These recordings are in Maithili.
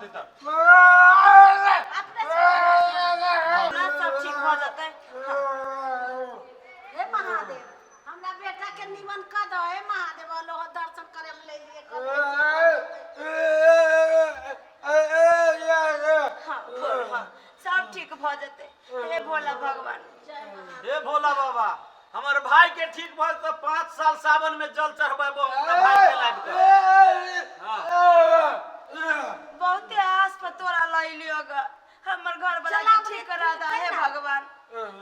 होतै तऽ। अपने से हाँ, सब ठीक भऽ जेतै। हे महादेव, हमरा बेटा के निमन कऽ दऽ। हे महादेव, अलो दर्शन करे हम ले लिए। हाँ बोल, हाँ, सब ठीक भऽ जेतै। हे भोला भगवान। हे भोला बाबा, हमर भाई के ठीक भऽ जेतै, 5 साल सावन में जल चढ़बेबो हम अपना भाई के लाबि कऽ। हाँ। बहुते आस पर तोरा लैलियो ग, हमर घर वाला के ठीक करा दा हे भगवान,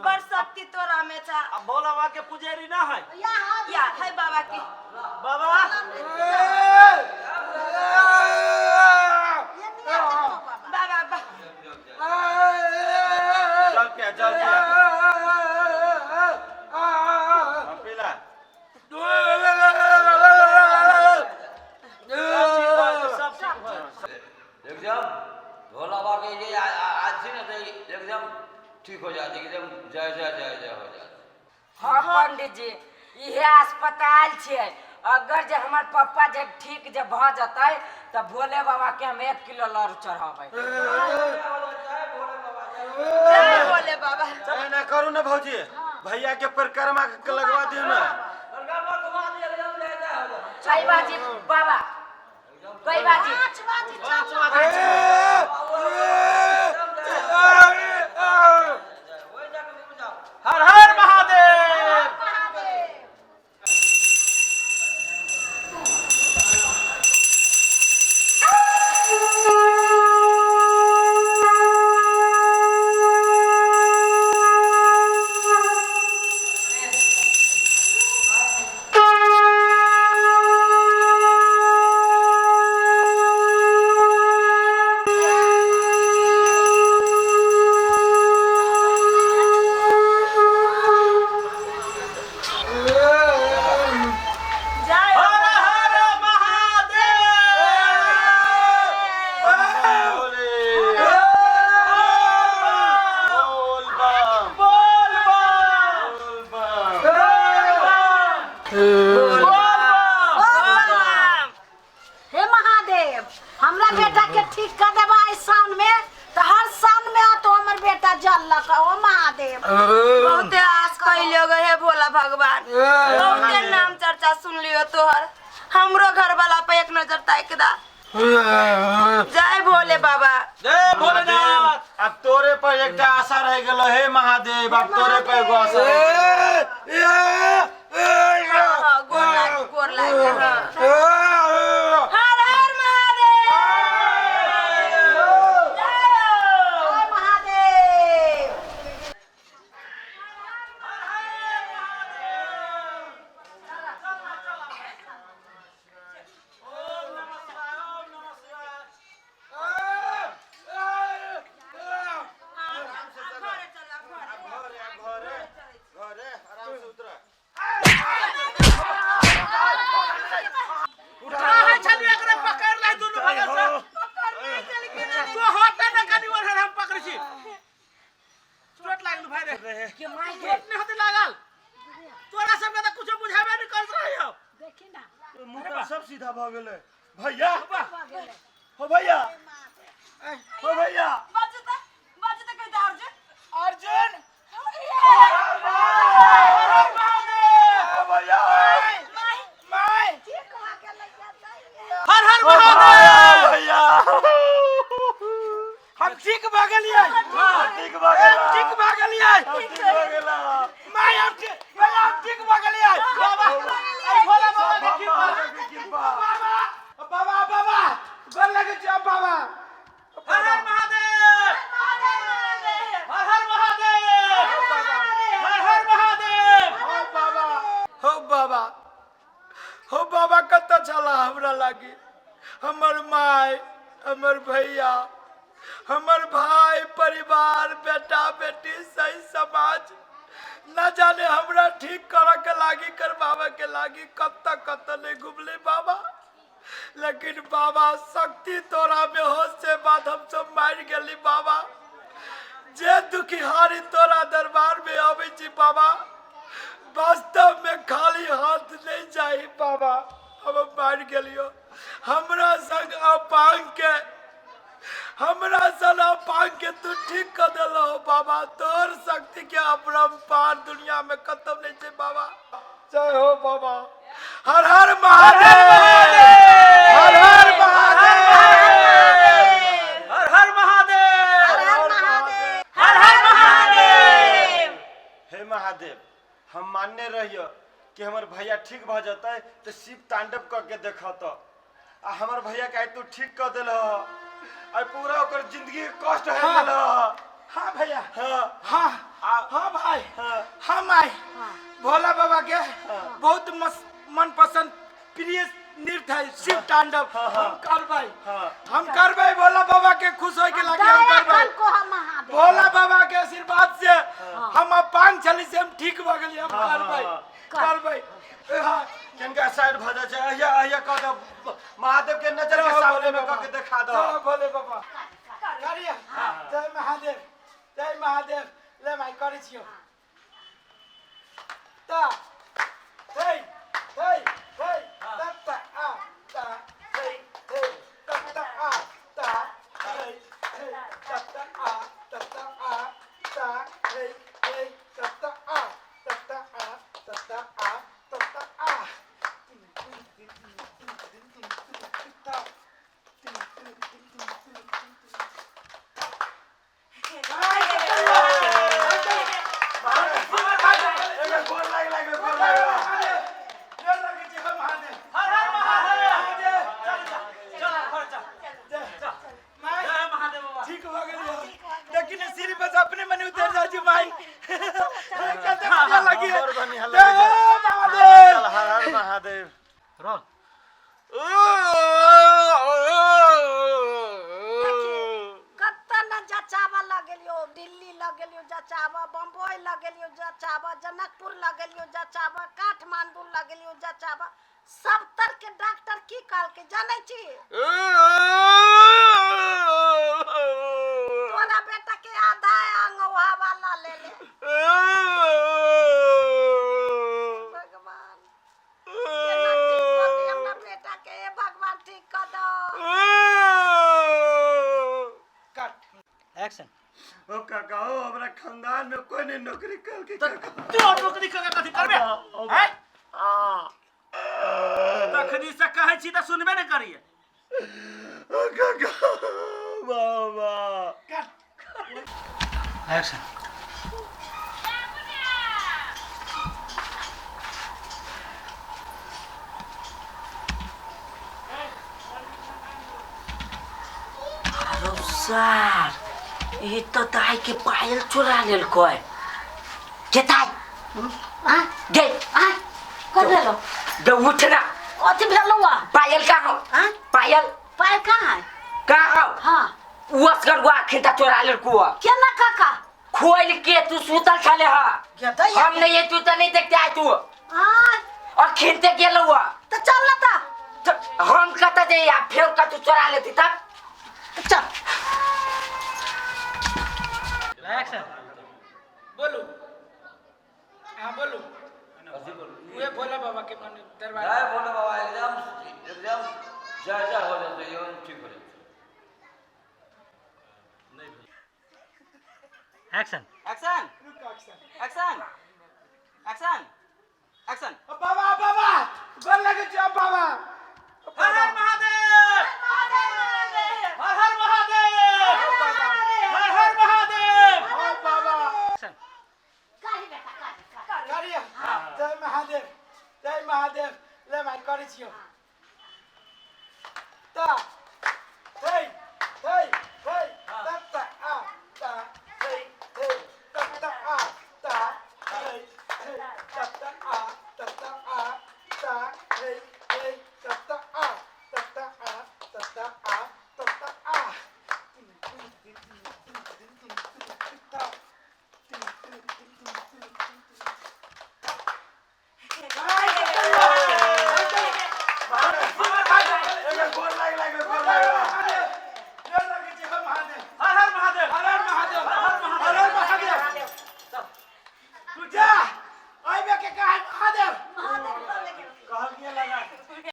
बड़ शक्ति तोरा में छा। आ भोला बाबा के पुजारी ना है? या हाँ। या है बाबा के। बाबा, ये नहीं आते तो बाबा। बाबा बा। जल पिया, जल पिया। हाँ, पीला। सब ठीक भऽ जेतै, सब ठीक भऽ जेतै। एकदम भोला बाबा के जे आज छी ने तऽ एकदम ठीक हो जात, एकदम जय जय जय जय हो जात। हाँ पंडित जी, इहे अस्पताल छै। अगर जे हमर पप्पा जे ठीक जे भऽ जेतै तऽ भोले बाबा के हम 1 किलो लड्डू चढ़ाबै। जय भोले बाबा। एना करू ने भौजी, भैया के परिक्रमा के लगवा दियौ ने। कई बाजी बाबा, कई बाजी? 5 बाजी। 5 चल। बाजी। हर हर महादेव। महादेव। जय हर हर महादेव। बोल बम। बोल बम। बोल बम। बोल बम। बोल बम। हे महादेव, हमरा बेटा के ठीक कर देबा इस सावन में तो हर सावन में तो हमर बेटा जल लक। ओ महादेव। बहुते आस कैलियो गे हे भोला भगवान, बहुते नाम चर्चा सुन लियो तोहर, हमरो घर वाला पे एक नजर ताक दा। जय भोले बाबा। जय भोलेनाथ। अब तोरे पर एकटा आशा रह गेल। हे महादेव, अब तोरे पर एगो आशा रह गेल। हाँ हाँ, गोर लाग, गोर लाग। हाँ, हर हर महादेव। जय हो। जय महादेव। ओम नमः शिवाय, ओम नमः शिवाय। घरे चला, घरे। घरे, घरे, घरे, आराम से उतर। कहाँ छली? एकरा पकड़ ले दुनू बगल से। पकड़ने चल के ना। तो होते न कनी ओर हम पकड़ै छी। चोट लागल भाई रे। के माय के। चोट नहि होते लागल? तोरा सबके तऽ कुछो बुझाबे नहि करैत रहियौ। देखी ना। मुँह तऽ सब सीधा भऽ गेलै। भैया, हो भैया, हो भैया। बाजू तऽ, बाजू तऽ, कहै अर्जुन। अर्जुन। हो भैया। My. ठीक हो गेलै। हर हर महादेव। भैया, हम ठीक भऽ गेलियै। ठीक भऽ गेला। ठीक भऽ गेलियै। ठीक भऽ गेला। My, हम ठीक, भैया, हम ठीक भऽ गेलियै। बाबा, अरे भोला बाबा के कृपा। महादेव के कृपा। बाबा, बाबा, बाबा, गोर लगै छी बाबा। हर हर महादेव, हर हर महादेव, हर हर महादेव। हो बाबा, हो बाबा, हो बाबा, कतऽ छला हमरा लागी? हमर माय, हमर भैया, हमर भाई, परिवार, बेटा बेटी, सही समाज न जाने हमरा ठीक करऽ के लागी, करवावे के लागी कतऽ कतऽ नहीं घुमले बाबा। लेकिन बाबा, शक्ति तोरा में हो से बात हम सब मारि गेली बाबा। जे दुखिहारी तोरा दरबार में अबै छी बाबा, वास्तव में खाली हाथ नहीं जाई बाबा। हम मारि गेलियो। हमरा संग अपांग के हमरा सला पांग के तू ठीक कर देलो बाबा। तोर शक्ति के अपरंपार दुनिया में खत्म नहीं छे बाबा। जय हो बाबा। हर हर महादेव, हर हर महादेव, हर हर महादेव, हर हर महादेव, हर हर महादेव। हे महादेव, हम मानने रहियो कि हमर भैया ठीक भ जतै तो शिव तांडव क के देखत, आ हमर भैया के आइ तू ठीक क देल ह, आइ पूरा ओकर जिंदगी के कष्ट है गेल ह। हाँ भैया, हाँ हाँ हाँ भाई, हाँ। हम आए भोला बाबा के बहुत मनपसंद प्रिय नृत्य है शिव तांडव। हम करबै, हाँ। हम करबै, भोला बाबा के खुश होय के लागे हम दया करबै। कल को हम महादेव। भोला बाबा के आशीर्वाद से हम अपांग छली से हम ठीक भ गेली। हम हाँ, करबै, हाँ, करबै। हाँ। किनका साइड भ जाइ छै, अहिया अहिया कह दे, महादेव के नजर के जय सामने भोले में कह बाबा। के देखा दो। जय भोले बाबा। करिए। जय महादेव, जय महादेव। ले भाई करै छियौ। ता थै थै थै ता ता आ ता थै थै ता ता आ ता थै थै ता ता आ ता ता आ ता थै थै ता ता आ ता ता आ ता ता आ ता ता आ। एगो गोर लाग लाग, गोर लाग। हर हर महादेव। चल जा, चल घर जा, जा। जय महादेव बाबा। ठीक हो गेल। लेकिन सीढ़ी बस अपने मने उतर जाइ छै भाई। कते मजा लगी। बड़ बढ़िया जय लगे छै। महादेव। चल हर हर महादेव। रोल। कतऽ न जचाबऽ लगेलियो, दिल्ली लगेलियो जचाबऽ, बम्बई लगेलियो जचाबऽ, जनकपुर लगेलियो जचाबऽ, काठमांडू लगेलियो जचाबऽ। सब तर के डॉक्टर की कहलकै जानै छी? तोरा बेटा के आधा अंग हवा ले ले। भगवान केना ठीक होतै हमरा बेटा के? हे भगवान ठीक कऽ दो। एक्शन। ओ काका हो, हमरा खानदान में कोई नहीं नौकरी कल के काका। तू और नौकरी कर कथी करबे हैं? तखनी से कहै छी तऽ सुनबे नहि करिए। ओ काका बाबा। एक्शन। अरे सर, ई तो दाई के पायल चुरा लेलकै। के दाई? आ गे आ कर भेलो? गे उठ ना। कथी भेलो आ? पायल कहाँ हौ? आ पायल पायल कहाँ है? कहाँ हौ? हाँ। उ असगर गुआ खेता चोरा लेलकौ। केना काका? खोल के तू सुतल छले ह। गे दैया। हम नहीं, तू तो नहीं देखते आय तू। आ अखिनते गेलौ ह। तऽ चल ना तऽ। त हम कतऽ जइयै? आ फेर कतौ चोरा लेती तब? तऽ चल। एक्शन। बोलू, हाँ बोलू। उहे भोला बाबा के मन दरबार। जय भोले बाबा। एकदम एकदम जय जय हो जाते, एकदम ठीक हो जाते। Action action action action action. बाबा बाबा गोर लगे छियौ बाबा। हर हर महादेव, हर हर महादेव, हर हर महादेव। हाँ बाबा। एक्शन। कही बेटा, कही कही। करिए। जय महादेव, जय महादेव। ले भाई करै छियौ। ता थै थै थै ता ता आ ता थै थै ता ता आ ता थै थै ता ता आ ता ता आ ता थै थै ता ता आ ता ता आ ता ता आ